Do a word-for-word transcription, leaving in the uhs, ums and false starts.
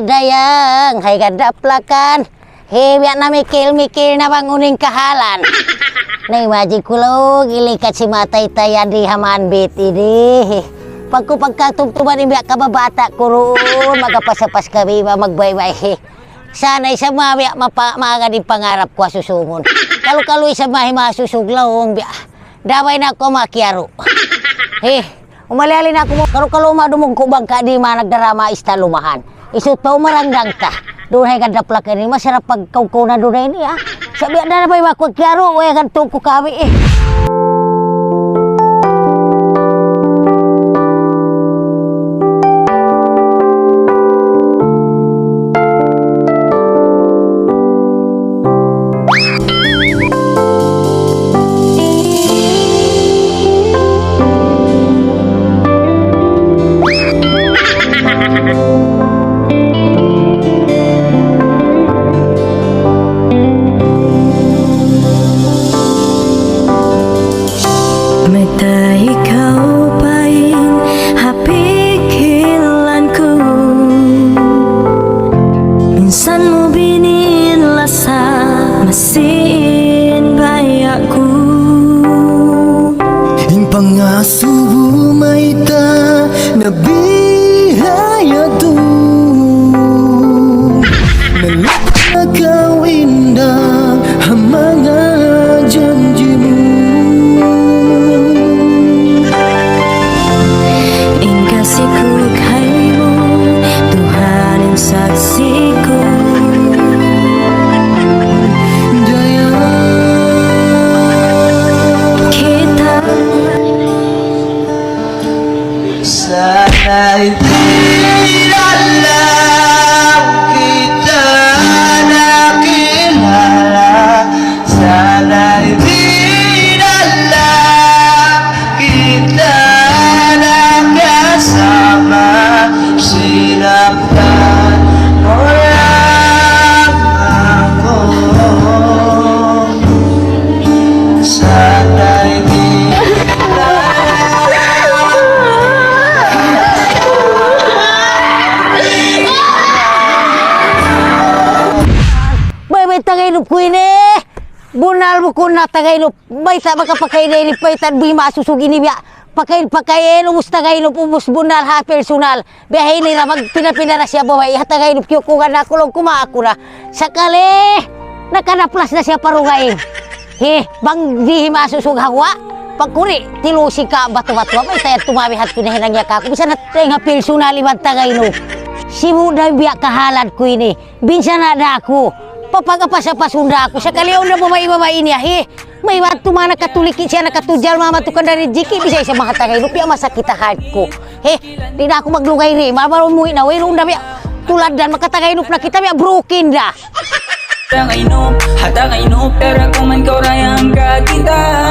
Dayang, hay ganda plakan. He, biya' na mikil-mikil na bang unu in kahalan. Na imagine ku laung, ilikat sin matay-tayan di ha manbit ini. Pagku pagkatumtuman in biya' kababata' ku duun, magapas-apas kami, ma-, magbaybay. Sana isab ma-, biya' mapa-, maagad in pangarap ku ha susungun. Kalu-kalu isab ma-, masusug laung, biya'. Dabay na aku makiyaru. He, umali-ali na aku mu, kalu-kalu ma dumungku bang ka di ma nagdarama ista lumahan. Isut pa umaranggang ta. Duun hay ganda plakan ini, masarap pagkawkaw na duun ini, ah. Sabi na na ba iwa ku kiyaru, way gantung ku kami, eh. Mayta' ikaw pa in ha pikilan ku. Minsan mu binin lasa masi in baya' ku. In pangasubu mayta' na bihayatu. Nalakaw inda ha manga janji' mu. In kasi ku kaymu, Tuhan in saksi' ku. Dayang kita. Sana'y di na lang kita nakilala, sana'y di na lang kita nakasama, sinaktan mo lang ako. Sana'y di na Bay, bay, tagainup ku ini. Bunnal bukun na tagainup. Bay, sa' makapakain ini, bay, sa' di' masusug ini biya'. Pakain, pakain, ubus tagainup, ubus bunnal ha personal. Biya' ini na magpinda-pinda na siya babai, ha tagainup kiyukugan na aku, laung ku ma aku na. Sakali, nakanaplas na siya pa dugaing. He, bang di' masusug ha guwa'. Pagkuri, tilusi ka batu-batu, apa ita yan tumabi hat pinahinang niya kaku'. Bisan na tayo nga personal iban tagainup. Sibu' da biya' kahalan ku ini. Binsana' da aku. Papagapas-apasun da aku. Sakali yaun da babai-babai niya, he. May iban tu manga nakatuliki siya, nakatujal, mama tu kan dari jiki, bisan isab maha tagainup, biya' masakit ha heart ku. He, di' na aku maglugay ri, mabal umuwi na, wayruun da biya'. Tulad dan, makatagainup na kita, biya' broken da. Tagainup, ha tagainup, pero kuman kaw rayang ka kita.